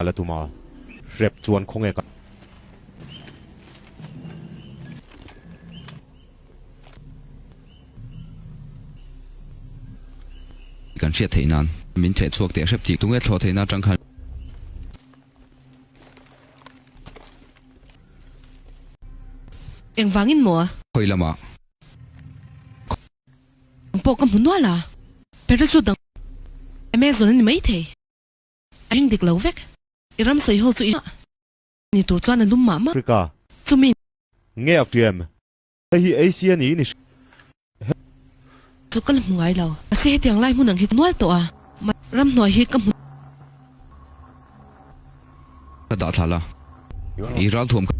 La tuma hrep chuan khawnge ka. Kan hriat theih nan min theh chhuak teh hrep tih tunge thlawh theihna atang khan. Engvangin maw? Khawi lamah. Ang pawh ka hmu nual a, parachute dang Amazon a ni maithei. A ring dik lo vek. I ram sawi ho chu i ni tur chuan a lum mah mah. Africa. Chumi. Nge a fiam? Hei hi Asia niin i hria. Chu ka la hmu ngai lo. Mahse hetiang lai hmun ang hi nual tawh a. Ramhnuai hi ka hmu. Ka dah thla la. I ralthuam.